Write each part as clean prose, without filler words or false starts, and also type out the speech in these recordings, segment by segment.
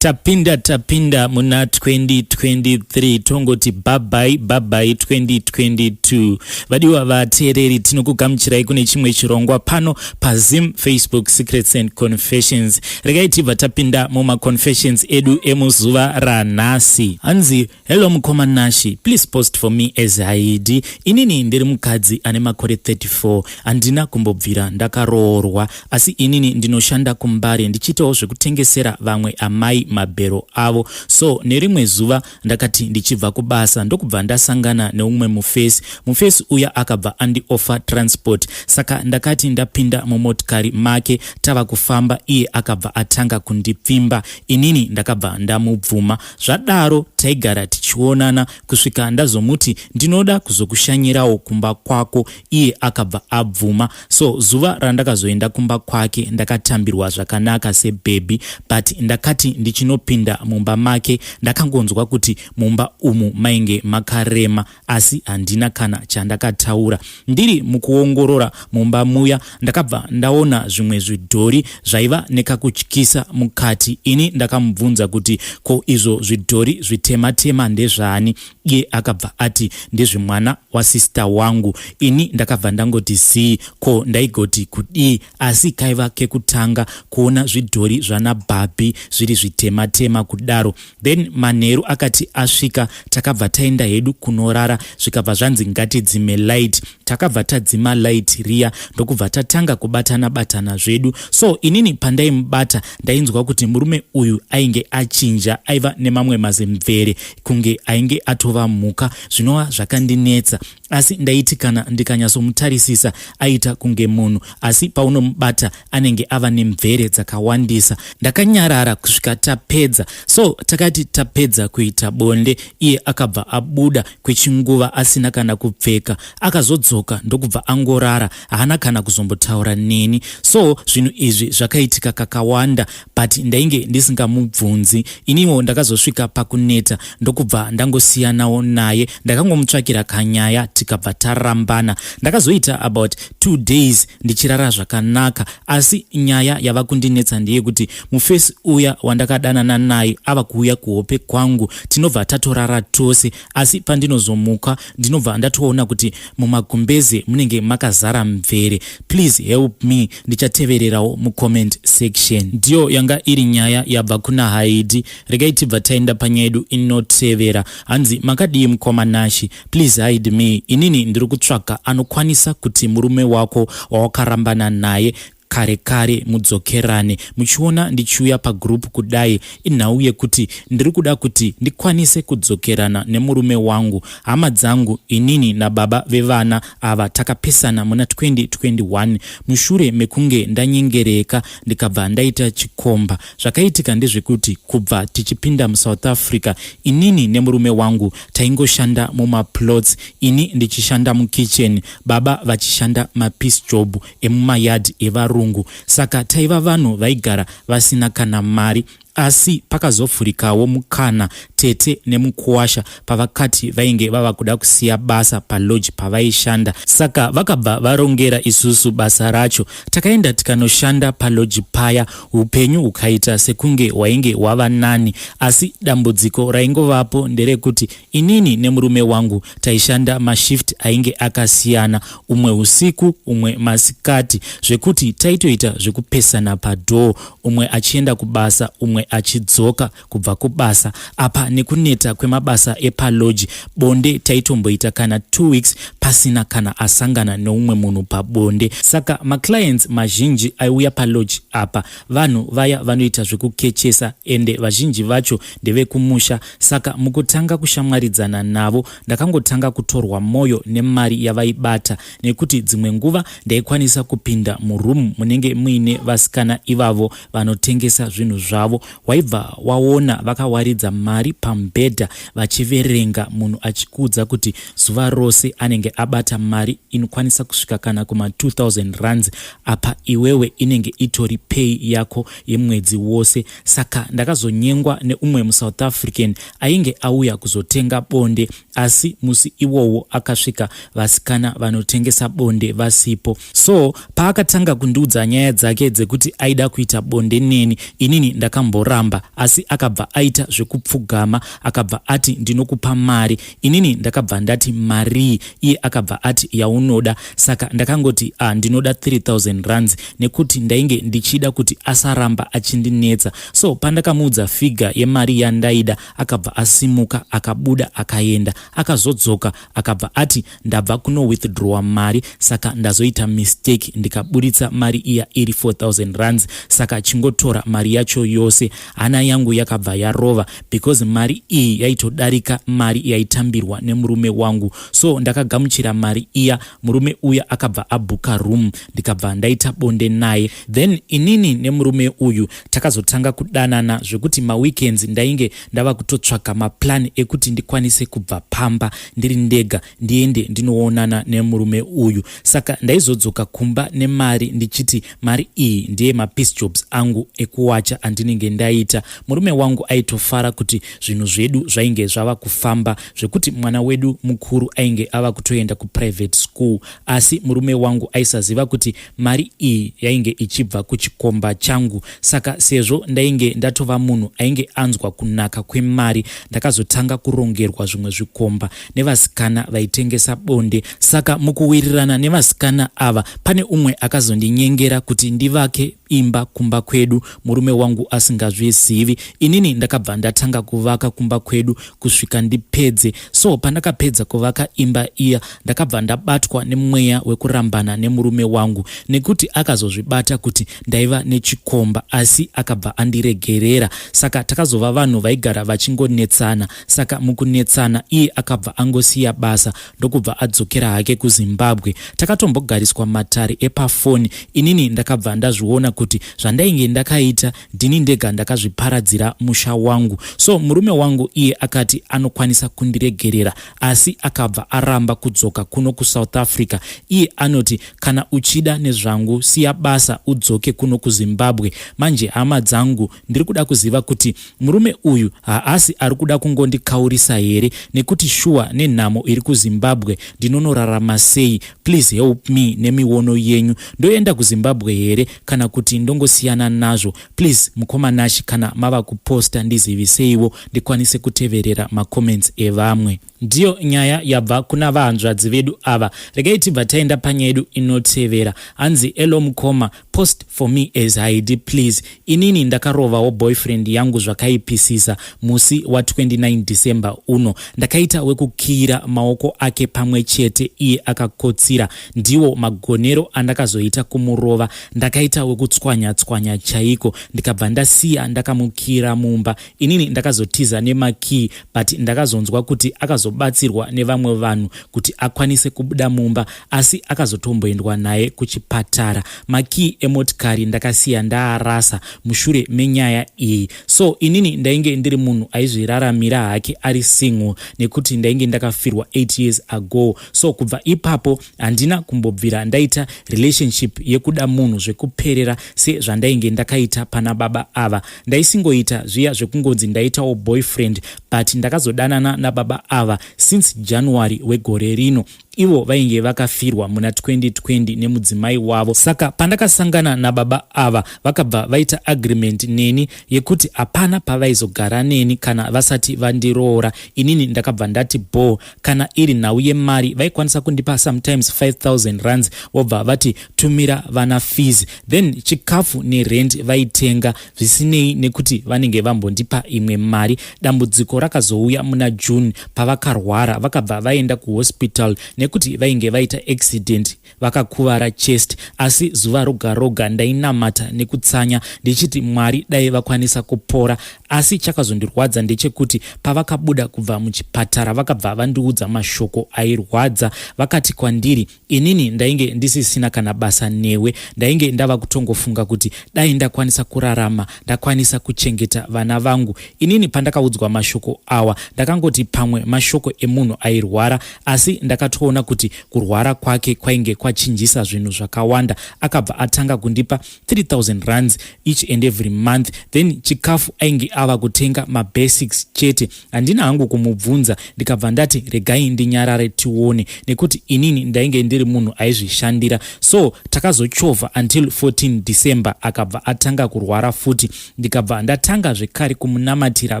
Tapinda tapinda muna 2023, tongoti bye bye bye 2022. Vadiwa vateereri, tinokugamuchirai kune chimwe chirongwa pano paZim Facebook Secrets and Confessions. Regai tibva tapinda mumaconfessions edu emuzuva ranhasi. Hanzi, "Hello mukoma Nashi, please post for me as Haidi. Inini ndiri mukadzi ane makore 34. Handina kumbobvira ndakaroorwa, asi inini ndinoshanda kuMbare ndichiitawo zvekutengesera vamwe amai mabhero avo. So nerimwe zuva ndakati ndichibva kubasa, ndokubva ndasangana neumwe mufesi. Mufesi uya akabva andioffer transport. Saka ndakati ndapinda mumotikari make, tava kufamba, iye akabva atanga kundipfimba. Inini ndakabva ndamubvuma. Zvadaro taigara tichionana kusvika ndazomuti ndinoda kuzokushanyirawo kumba kwako. Iye akabva abvuma. So zuva randakazoenda kumba kwake, ndakatambirwa zvakanaka sebhebhi, but ndakati ndichinopinda mumba make, ndakangonzwa kuti mumba umu mainge makarema, asi handina kana chandakataura. Ndiri mukuongorora mumba muya, ndakabva ndaona zvimwe zvidhori zvaiva nekakutyisa mukati. Ini ndakamubvunza kuti ko izvo zvidhori zvitema-tema ndezvaani? Iye akabva ati ndezvemwana wasista wangu. Ini ndakabva ndangoti zii, ko ndaigoti kudii? Asi kaiva kekutanga kuona zvidhori zvana Barbie zviri zvitema-tema kudaro. Then manheru akati asvika, takabva taenda hedu kunorara. Zvikabva zvanzi ngatidzime light. Takabva tadzima light riya, ndokubva tatanga kubatana batana zvedu. So inini pandaimubata, ndainzwa kuti murume uyu ainge achinja, aiva nemamwe mazimvere, kunge ainge atova mhuka, zvinova zvakandinetsa. Asi ndaiti kana ndikanyatsomutarisisa, aita kunge munhu, asi paunomubata anenge ava nemvere dzakawandisa. Ndakanyarara kusvika tapedza. So takati tapedza kuita bonde, iye akabva abuda kwechinguva asina kana kupfeka. Akazodzoka ndokubva angorara, haana kana kuzombotaura neni. So zvinhu izvi zvakaitika kakawanda, but ndainge ndisingamubvunzi. Iniwo ndakazosvika pakuneta, ndokubva ndangosiyanawo naye. Ndakangomutsvakira kanyaya, tikabva tarambana. Ndakazoita about 2 days ndichirara zvakanaka, asi nyaya yava kundinetsa ndeyekuti mufesi uya wandakadanana naye ava kuuya kuhope kwangu. Tinobva tatorara tose, asi pandinozomuka ndinobva ndatoona kuti mumagumbeze munenge makazara mvere. Please help me, ndichatevererawo mucomment section." Ndiyo yanga iri nyaya yabva kuna Haidi. Regai tibva taenda panyaya yedu inotevera. Hanzi, "Makadii mukoma Nashi? Please hide me. Inini ndiri kutsvaga anokwanisa kuti murume wako wawakarambana naye kare kare mudzokerane. Muchiona ndichiuya pagroup kudai, inhau yekuti ndiri kuda kuti ndikwanise kudzokerana nemurume wangu. Hama dzangu, inini nababa vevana ava takapesana muna 2021 mushure mekunge ndanyengereka ndikabva ndaita chikomba. Zvakaitika ndezvekuti kubva tichipinda muSouth Africa, inini nemurume wangu taingoshanda mumaplots, ini ndichishanda mukitchen, baba vachishanda mapiece job emumayadhi evarungu. Saka taiva vanhu vaigara vasina kana mari. Asi pakazovhurikawo mukana tete nemukuwasha pavakati vainge vava kuda kusiya basa palodge pavaishanda. Saka vakabva varongera isusu basa racho. Takaenda tikanoshanda palodge paya, upenyu hukaita sekunge hwainge hwava nani. Asi dambudziko raingovapo nderekuti inini nemurume wangu taishanda mashift ainge akasiyana, umwe usiku, umwe masikati, zvekuti taitoita zvekupesana padoor, umwe achienda kubasa, umwe achidzoka kubva kubasa. Apa nekuneta kwemabasa epalodge, bonde taitomboita kana 2 weeks pasina kana asangana neumwe munhu pabonde. Saka maclients mazhinji aiuya palodge apa vanhu vaya vanoita zvekukechesa, ende vazhinji vacho ndevekumusha. Saka mukutanga kushamwaridzana navo, ndakangotanga kutorwa mwoyo nemari yavaibata, nekuti dzimwe nguva ndaikwanisa kupinda muroom munenge muine vasikana ivavo vanotengesa zvinhu zvavo, waibva waona vakawaridza mari pamubhedha vachiverenga, munhu achikuudza kuti zuva rose anenge abata mari inokwanisa kusvika kana kuma 2000 rands. Apa iwewe inenge itori pay yako yemwedzi wose. Saka ndakazonyengwa neumwe muSouth African ainge auya kuzotenga bonde, asi musi iwowo akasvika vasikana vanotengesa bonde vasipo. So paakatanga kundiudza nyaya dzake dzekuti aida kuita bonde neni, inini ndakamboramba. Ndakamboramba, asi akabva aita zvekupfugama, akabva ati, "Ndinokupa mari." Inini ndakabva ndati, "Marii?" Iye akabva ati, "Yaunoda." Saka ndakangoti, "Ah, ndinoda 3000 rands," nekuti ndainge ndichida kuti asaramba achindinetsa. So pandakamuudza figure yemari yandaida, akabva asimuka, akabuda, akaenda. Akazodzoka, akabva ati, "Ndabva kunowithdrawa mari, saka ndazoita mistake, ndikaburitsa mari iya iri 4000 rands, saka chingotora mari yacho yose." Hana yangu yakabva yarova because mari iyi yaitodarika mari yaitambirwa nemurume wangu. So ndakagamuchira mari iya. Murume uya akabva abhuka room, ndikabva ndaita bonde naye. Then inini nemurume uyu takazotanga kudanana, zvekuti maweekends ndainge ndava kutotsvaka maplan ekuti ndikwanise kubva pamba ndiri ndega, ndiende ndinoonana nemurume uyu. Saka ndaizodzoka kumba nemari, ndichiti mari iyi ndiye mapiece jobs angu ekuwacha andinenge ndaita. Murume wangu aitofara kuti zvinhu zvedu zvainge zvava kufamba, zvekuti mwana wedu mukuru ainge ava kutoenda kuprivate school. Asi murume wangu aisaziva kuti mari iyi yainge ichibva kuchikomba changu. Saka sezvo ndainge ndatova munhu ainge anzwa kunaka kwemari, ndakazotanga kurongerwa zvimwe zvikomba nevasikana vaitengesa bonde. Saka mukuwirirana nevasikana ava, pane umwe akazondinyengera kuti ndivake imba kumba kwedu murume wangu asingazvizivi. Inini ndakabva ndatanga kuvaka kumba kwedu kusvika ndipedze. So pandakapedza kuvaka imba iya, ndakabva ndabatwa nemweya wekurambana nemurume wangu, nekuti akazozvibata kuti ndaiva nechikomba, asi akabva andiregerera. Saka takazova vanhu vaigara vachingonetsana. Saka mukunetsana, iye akabva angosiya basa, ndokubva adzokera hake kuZimbabwe. Takatombogariswa matare epafoni. Inini ndakabva ndazviona kuti zvandainge ndakaita, ndini ndega ndakazviparadzira musha wangu. So murume wangu iye akati anokwanisa kundiregerera, asi akabva aramba kudzoka kuno kuSouth Africa. Iye anoti, "Kana uchida nezvangu, siya basa udzoke kuno kuZimbabwe." Manje hama dzangu, ndiri kuda kuziva kuti murume uyu haasi ari kuda kungondikaurisa here? Nekuti shuwa, nenhamo iri kuZimbabwe, ndinonorarama sei? Please help me nemiono yenyu. Ndoenda kuZimbabwe here kana kuti ndongosiyana nazvo? Please, mukoma Nashi, kana mava kuposta, ndiziviseiwo ndikwanise kuteverera macomments evamwe. Ndiyo nyaya yabva kuna vahanzvadzi vedu ava. Regai tibva taenda panyaya yedu inotevera. Hanzi, "Hello mukoma, post for me as Haidi, please. Inini ndakarovawo boyfriend yangu zvakaipisisa musi wa29 December uno. Ndakaita wekukiyira maoko ake pamwe chete iye akakotsira. Ndiwo magonero andakazoita kumurova. Ndakaita wekutswanya-tswanya chaiko, ndikabva ndasiya ndakamukiyira mumba. Inini ndakazotiza nemakii, but ndakazonzwa kuti akazobatsirwa nevamwe vanhu kuti akwanise kubuda mumba, asi akazotomboendwa naye kuchipatara. Makii emotikari ndakasiya ndaarasa mushure menyaya iyi. So inini ndainge ndiri munhu aizviraramira hake ari single, nekuti ndainge ndakafirwa 8 years ago. So kubva ipapo handina kumbobvira ndaita relationship yekuda munhu zvekuperera sezvandainge ndakaita pana baba ava. Ndaisingoita zviya zvekungonzi ndaitawo boyfriend, but ndakazodanana nababa ava since January wegore rino. Ivo vainge vakafirwa muna 2020 nemudzimai wavo. Saka pandakasangana nababa ava, vakabva vaita agreement neni yekuti hapana pavaizogara neni kana vasati vandiroora. Inini ndakabva ndati bo. Kana iri nhau yemari, vaikwanisa kundipa sometimes 5000 rands, vobva vati, 'Tumira vana fees.' Then chikafu nerent vaitenga, zvisinei nekuti vanenge vambondipa imwe mari. Dambudziko rakazouya muna June pavakarwara, vakabva vaenda kuhospital nekuti vainge vaita accident, vakakuvara chest. Asi zuva roga roga ndainamata nekutsanya ndichiti Mwari dai vakwanisa kupora. Asi chakazondirwadza ndechekuti pavakabuda kubva muchipatara, vakabva vandiudza mashoko airwadza. Vakati kwandiri, 'Inini ndainge ndisisina kana basa newe. Ndainge ndava kutongofunga kuti dai ndakwanisa kurarama, ndakwanisa kuchengeta vana vangu.' Inini pandakaudzwa mashoko awa, ndakangoti pamwe mashoko emunhu airwara, asi ndakatoona. aona kuti kurwara kwake kwainge kwachinjisa zvinhu zvakawanda. Akabva atanga kundipa 3000 rands each and every month, then chikafu ainge ava kutenga mabasics chete. Handina hangu kumubvunza, ndikabva ndati regai ndinyarare tione, nekuti inini ndainge ndiri munhu aizvishandira. So takazochovha until 14 December, akabva atanga kurwara futi, ndikabva ndatanga zvekare kumunamatira.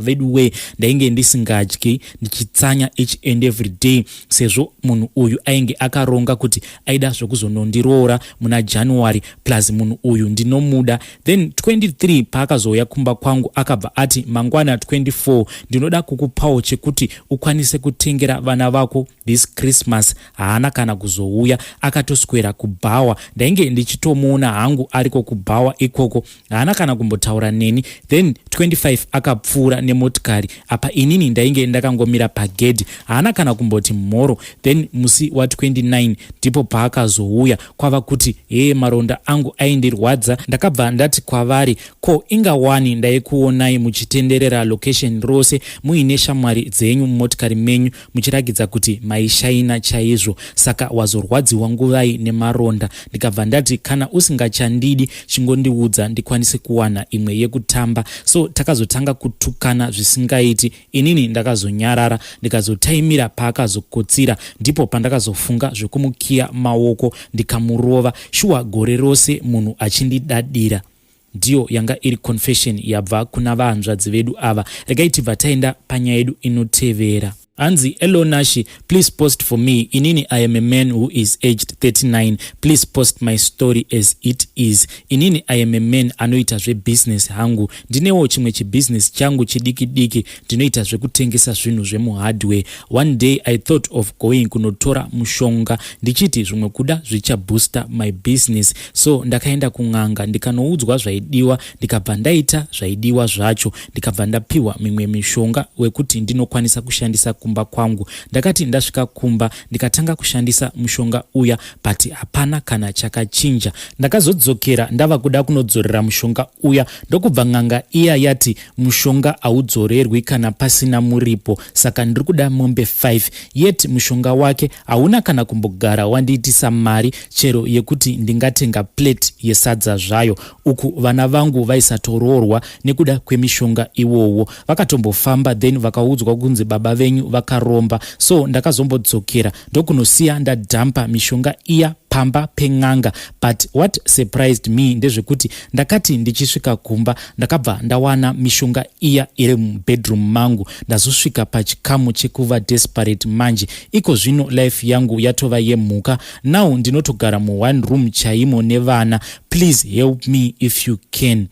Vedu wee, ndainge ndisingadyi, ndichitsanya each and every day, sezvo munhu uyu ainge akaronga kuti aida zvekuzonondiroora muna January. Plus munhu uyu ndinomuda. Then 23 paakazouya kumba kwangu, akabva ati, "Mangwana 24 ndinoda kukupawo chekuti ukwanise kutengera vana vako this Christmas." Haana kana kuzouya, akatoswera kubhawa. Ndainge ndichitomuona hangu ariko kubhawa ikoko, haana kana kumbotaura neni. Then 25 akapfuura nemotikari, apa inini ndainge ndakangomira pagedhi, haana kana kumboti mhoro. Then musi wa29 ndipo paakazouya, kwava kuti, "Hee, maronda angu aindirwadza." Ndakabva ndati kwavari, "Ko ingawani ndaikuonai muchitenderera location rose muine shamwari dzenyu mumotikari menyu, muchirakidza kuti maishaina chaizvo, saka wazorwadziwa nguvai nemaronda?" Ndikabva ndati, "Kana usingachandidi, chingondiudza ndikwanise kuwana imwe yekutamba." So takazotanga kutukana zvisingaiti. Inini ndakazonyarara, ndikazotaimira paakazokotsira. Ndipo pandakazofunga zvekumukiya maoko, ndikamurova. Shuwa, gore rose munhu achindidadira. Ndiyo yanga iri confession yabva kuna vahanzvadzi vedu ava. Regai tibva taenda panyaya yedu inotevera. Hanzi, "Hello Nashi, please post for me. Inini I am a man who is aged 39. Please post my story as it is. Inini I am a man anoita zvebusiness hangu. Ndinewo chimwe chibusiness changu chidiki diki, ndinoita zvekutengesa zvinhu zvemuhardware. One day I thought of going kunotora mushonga, ndichiti zvimwe kuda zvichabooster my business. So ndakaenda kun'anga, ndikanoudzwa zvaidiwa, ndikabva ndaita zvaidiwa zvacho, ndikabva ndapiwa mimwe mishonga wekuti ndinokwanisa kushandisa kumba kwangu. Ndakati ndasvika kumba, ndikatanga kushandisa mushonga uya, but hapana kana chakachinja. Ndakazodzokera ndava kuda kunodzorera mushonga uya, ndokubva n'anga iya yati mushonga haudzorerwi kana pasina muripo, saka ndiri kuda mombe 5. Yet mushonga wake hauna kana kumbogara wandiitisa mari chero yekuti ndingatenga plate yesadza zvayo. Uku vana vangu vaisatoroorwa nekuda kwemishonga iwowo. Vakatombofamba, then vakaudzwa kunzi baba venyu vakaromba. So ndakazombodzokera, ndokunosiya ndadhampa mishonga iya pamba pen'anga. But what surprised me ndezvekuti ndakati ndichisvika kumba, ndakabva ndawana mishonga iya iri mubedroom mangu. Ndazosvika pachikamu chekuva desperate manje. Iko zvino life yangu yatova yemhuka. Now ndinotogara muone room chaimo nevana. Please help me if you can."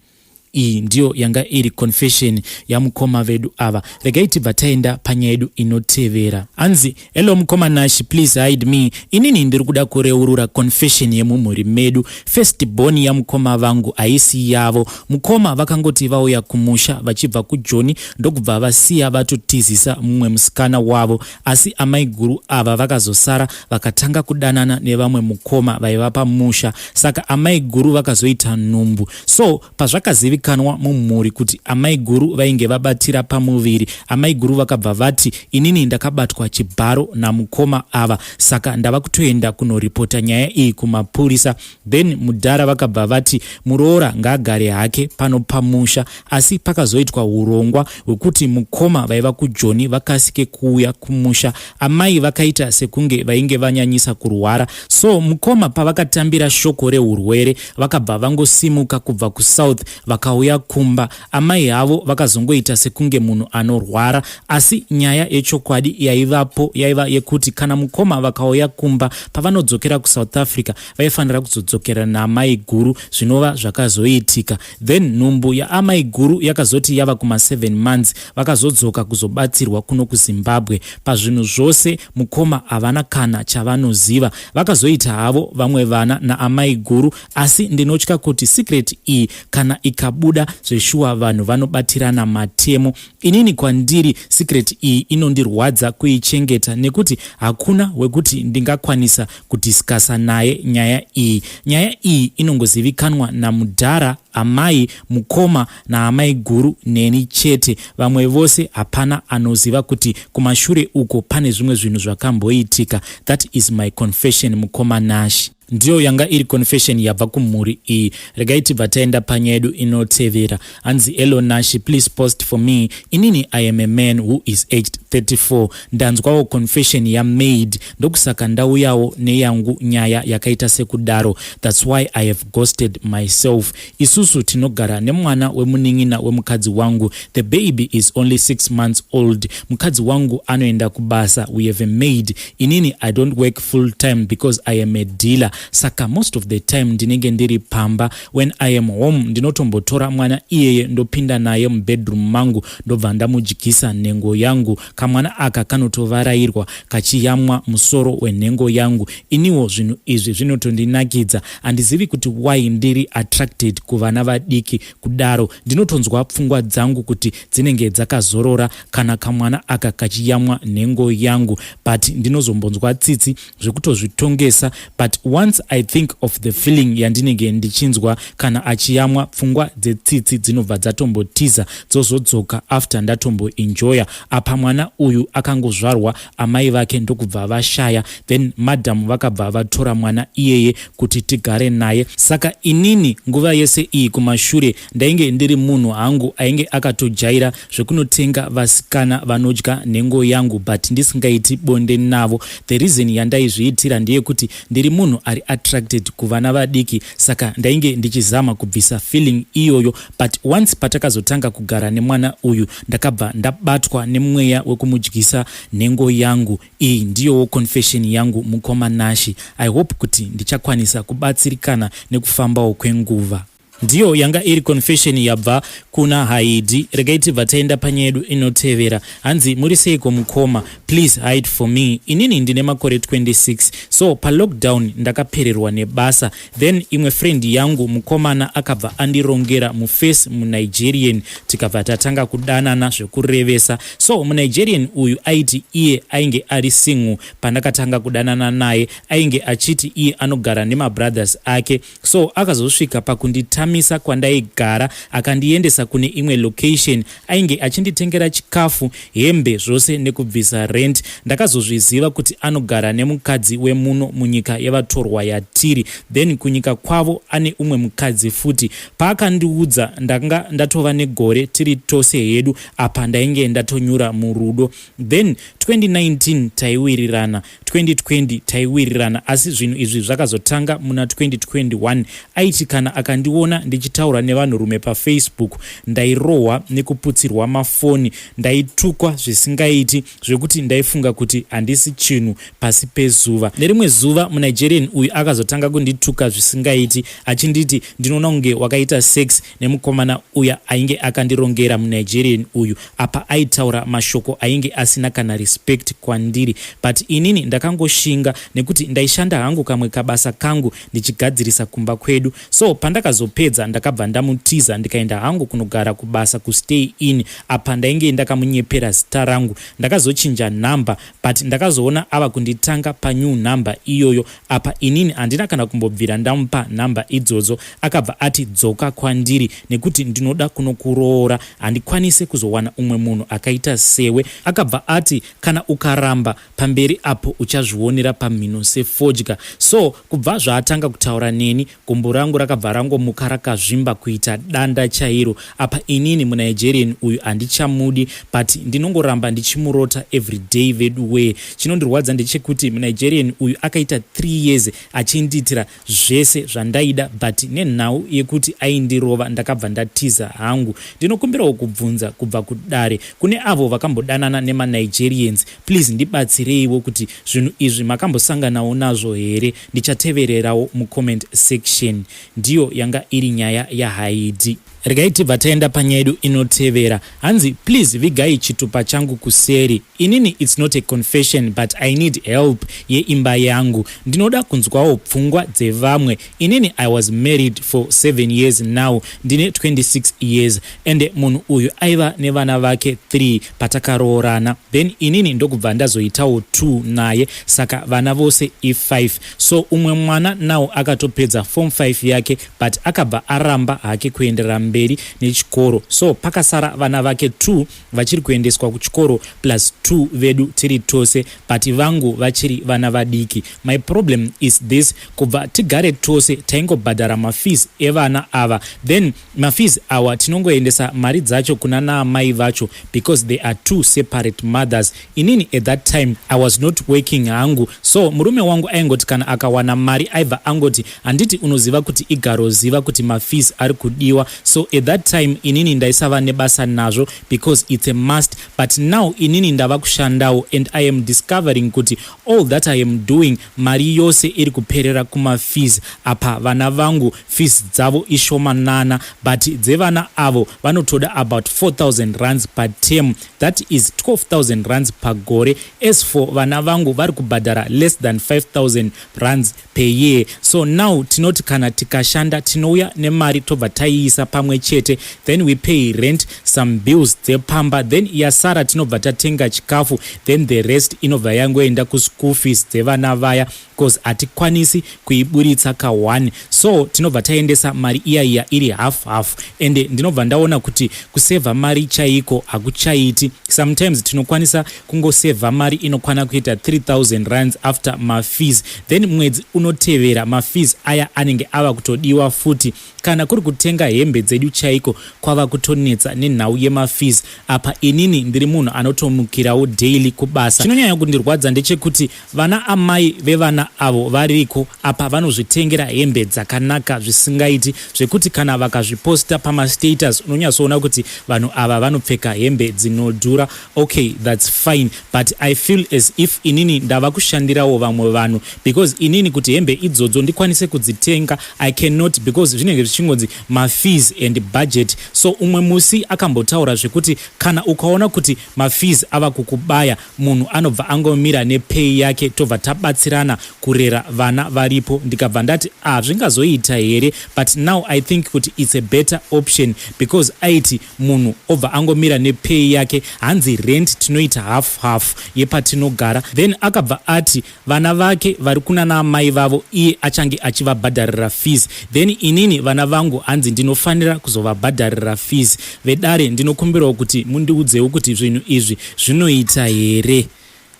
Iyi ndiyo yanga iri confession yamukoma vedu ava. Regai tibva taenda panyaya yedu inotevera. Hanzi, "Hello mukoma Nashi, please hide me. Inini ndiri kuda kureurura confession yemumhuri medu. First born yamukoma vangu haisi yavo. Mukoma vakangoti vauya kumusha vachibva kuJoni, ndokubva vasiya vatotizisa mumwe musikana wavo. Asi amai guru ava vakazosara vakatanga kudanana nevamwe mukoma vaiva pamusha, saka amai guru vakazoita nhumbu. So pazvakazivikanwa mumhuri kuti amai guru vainge vabatira pamuviri, amai guru vakabva vati, 'Inini ndakabatwa chibharo namukoma ava, saka ndava kutoenda kunoripota nyaya iyi kumapurisa.' Then mudhara vakabva vati muroora ngaagare hake pano pamusha. Asi pakazoitwa urongwa hwekuti mukoma vaiva kuJoni vakasike kuuya kumusha. Amai vakaita sekunge vainge vanyanyisa kurwara. So mukoma pavakatambira shoko reurwere, vakabva vangosimuka kubva kuSouth, vakauya kumba. Amai havo vakazongoita sekunge munhu anorwara. Asi nyaya yechokwadi yaivapo yaiva yekuti kana mukoma vakauya kumba, pavanodzokera kuSouth Africa vaifanira kuzodzokera naamai guru, zvinova zvakazoitika. Then nhumbu yaamai guru yakazoti yava kuma7 months, vakazodzoka kuzobatsirwa kuno kuZimbabwe. Pazvinhu zvose mukoma havana kana chavanoziva. Vakazoita havo vamwe vana naamai guru, asi ndinotya kuti secret iyi kana ikabuda Zvikabuda zveshuwa, vanhu vanobatirana matemo. Inini kwandiri secret iyi inondirwadza kuichengeta nekuti hakuna wekuti ndingakwanisa kudiscussa naye nyaya iyi. Nyaya iyi inongozivikanwa namudhara, amai, mukoma naamai guru neni chete. Vamwe vose hapana anoziva kuti kumashure uko pane zvimwe zvinhu zvakamboitika. That is my confession, mukoma Nashi. Ndiyo yanga iri confession yabva kumhuri iyi. Regai tibva taenda panyaya yedu inotevera. Hanzi, "Hello Nashi, please post for me. Inini I am a man who is aged 34. Ndanzwawo confession yamaid, ndokusaka ndauyawo neyangu nyaya yakaita sekudaro. That's why I have ghosted myself. Isusu tinogara nemwana wemunin'ina wemukadzi wangu. The baby is only 6 months old. Mukadzi wangu anoenda kubasa. We have a maid. Inini I don't work full time because I am a dealer, saka most of the time ndinenge ndiri pamba. When I am home, ndinotombotora mwana iyeye, ndopinda naye mubedroom mangu, ndobva ndamudyisa nhengo yangu. Kamwana aka kanotovarayirwa kachiyamwa musoro wenhengo yangu. Iniwo zvinhu izvi zvinotondinakidza. Handizivi kuti why ndiri attracted kuvana vadiki kudaro. Ndinotonzwa pfungwa dzangu kuti dzinenge dzakazorora kana kamwana aka kachiyamwa nhengo yangu, but ndinozombonzwa tsitsi zvekutozvitongesa. But once I think of the feeling yandinenge ndichinzwa kana achiyamwa, pfungwa dzetsitsi dzinobva dzatombotiza, dzozodzoka after ndatomboenjoya. Apa mwana uyu akangozvarwa, amai vake ndokubva vashaya, then madhamu vakabva vatora mwana iyeye kuti tigare naye. Saka inini nguva yese iyi kumashure ndainge ndiri munhu hangu ainge akatojaira zvekunotenga vasikana vanodya nhengo yangu, but ndisingaiti bonde navo. The reason yandaizviitira ndeyekuti ndiri munhu ari attracted kuvana vadiki, saka ndainge ndichizama kubvisa feeling iyoyo. But once patakazotanga kugara nemwana uyu, ndakabva ndabatwa nemweya wekumudyisa nhengo yangu. Iyi ndiyowo confession yangu, mukoma Nashi. I hope kuti ndichakwanisa kubatsirikana nekufambawo kwenguva." Ndiyo yanga iri confession yabva kuna Haidi. Regai tibva taenda panyaya yedu inotevera. Hanzi, "Muri seiko mukoma? Please hide for me. Inini ndine makore 26. So palockdown ndakapererwa nebasa, then imwe friend yangu mukomana akabva andirongera muface muNigerian, tikabva tatanga kudanana zvekurevesa. So muNigerian uyu aiti iye ainge ari single. Pandakatanga kudanana naye, ainge achiti iye anogara nemabrothers ake. So akazosvika pakunditamisa kwandaigara, akandiendesa kune imwe location. Ainge achinditengera chikafu, hembe, zvose nekubvisa rent. Ndakazozviziva kuti anogara nemukadzi wemuno munyika yevatorwa yatiri, then kunyika kwavo ane umwe mukadzi futi. Paakandiudza, ndanga ndatova negore tiri tose hedu. Apa ndainge ndatonyura murudo. Then 2019 taiwirirana, 2020 taiwirirana, asi zvinhu izvi zvakazotanga muna 2021. Aiti kana akandiona ndichitaura nevanhurume paFacebook, ndairohwa nekuputsirwa mafoni, ndaitukwa zvisingaiti, zvekuti ndaifunga kuti handisi chinhu pasi pezuva. Nerimwe zuva muNigerian uyu akazotanga kundituka zvisingaiti, achinditi ndinoona kunge wakaita sex nemukomana uya ainge akandirongera muNigerian uyu. Apa aitaura mashoko ainge asina kana respect kwandiri, but inini ndakangoshinga nekuti ndaishanda hangu kamwe kabasa kangu ndichigadzirisa kumba kwedu. So pandakazopedza, ndakabva ndamutiza, ndikaenda hangu kunogara kubasa kustay in. Apa ndainge ndakamunyepera zita rangu, ndakazochinja nhamba, but ndakazoona ava kunditanga panew nhamba iyoyo. Apa inini handina kana kumbobvira ndamupa nhamba idzodzo. Akabva ati, 'Dzoka kwandiri nekuti ndinoda kunokuroora, handikwanisi kuzowana umwe munhu akaita sewe.' Akabva ati kana ukaramba, pamberi apo uchazvionera pamhino sefodya. So kubva zvaatanga kutaura neni, gumbo rangu rakabva rangomuka rakazvimba kuita danda chairo. Apa inini muNigerian uyu handichamudi, but ndinongoramba ndichimurota everyday. Vedu wee, chinondirwadza ndechekuti muNigerian uyu akaita 3 years achindiitira zvese zvandaida, but nenhau yekuti aindirova, ndakabva ndatiza hangu. Ndinokumbirawo kubvunza kubva kudare kune avo vakambodanana nemaNigerians. Please ndibatsireiwo kuti zvinhu izvi makambosanganawo nazvo here? Ndichatevererawo mucomment section." Ndiyo yanga iri nyaya yaHaidi. Regai tibva taenda panyaya yedu inotevera. Hanzi, "Please vigai chitupa changu kuseri. Inini it's not a confession, but I need help yeimba yangu. Ndinoda kunzwawo pfungwa dzevamwe. Inini I was married for 7 years now, ndine 26 years, and munhu uyu aiva nevana vake 3 patakaroorana. Then inini ndokubva ndazoitawo 2 naye, saka vana vose i5. So umwe mwana now akatopedza form 5 yake, but akabva aramba hake kuenderera mberi nechikoro. So pakasara vana vake 2 vachiri kuendeswa kuchikoro, plus 2 vedu tiri tose, but vangu vachiri vana vadiki. My problem is this: kubva tigare tose, taingobhadhara mafees evana ava. Then mafees awa tinongoendesa mari dzacho kuna naamai vacho because they are two separate mothers. Inini at that time I was not working hangu, so murume wangu aingoti kana akawana mari aibva angoti, 'Handiti unoziva kuti igaroziva kuti mafees ari kudiwa?' So at that time inini ndaisava nebasa nazvo because it's a must. But now inini ndava kushandawo and I am discovering kuti all that I am doing, mari yose iri kuperera kumafees. Apa vana vangu fees dzavo ishomanana, but dzevana avo vanotoda about 4000 rands per term, that is 12,000 rands pagore. As for vana vangu, vari kubhadhara less than 5000 rands per year. So now tinoti kana tikashanda, tinouya nemari, tobva taiisa pamwe chete, then we pay rent, some bills dzepamba, then yasara tinobva tatenga chikafu, then the rest inobva yangoenda kuschool fees dzevana vaya, because hatikwanisi kuiburitsa ka1. So tinobva taendesa mari iya iya iri half half, ende ndinobva ndaona kuti kusevha mari chaiko hakuchaiti. Sometimes tinokwanisa kungosevha mari inokwana kuita 3000 rands after mafees, then mwedzi unotevera mafees aya anenge ava kutodiwa futi. Kana kuri kutenga hembe dzedu chaiko, kwava kutonetsa nenhau yemafees. Apa inini ndiri munhu anotomukirawo daily kubasa. Chinonyanya kundirwadza ndechekuti vana amai vevana avo variko apa vanozvitengera hembe dzakanaka zvisingaiti, zvekuti kana vakazviposta pamastatus unonyatsoona kuti vanhu ava vanopfeka hembe dzinodhura. Okay, that's fine, but I feel as if inini ndava kushandirawo vamwe vanhu, because inini kuti hembe idzodzo ndikwanise kudzitenga, I cannot, because zvinenge zvichingonzi mafees and budget. So umwe musi akambotaura zvekuti kana ukaona kuti mafees ava kukubaya, munhu anobva angomira nepay yake, tobva tabatsirana kurera vana varipo. Ndikabva ndati, 'Ah, zvingazoita here?' But now I think kuti it's a better option, because aiti munhu obva angomira nepay yake. Hanzi rent tinoita half half yepatinogara. Then akabva ati vana vake vari kuna naamai vavo, iye achange achivabhadharira fees, then inini vana vangu hanzi ndinofanira kuzovabhadharira fees. Vedare, ndinokumbirawo kuti mundiudzewo kuti zvinhu izvi zvinoita here."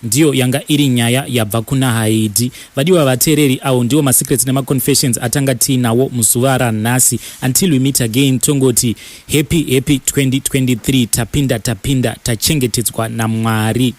Ndiyo yanga iri nyaya yabva kuna Haidi. Vadiwa vateereri, avo ndiwo masecrets nemaconfessions atanga tiinawo muzuva ranhasi. Until we meet again, tongoti happy happy 2023. Tapinda, tapinda, tachengetedzwa naMwari.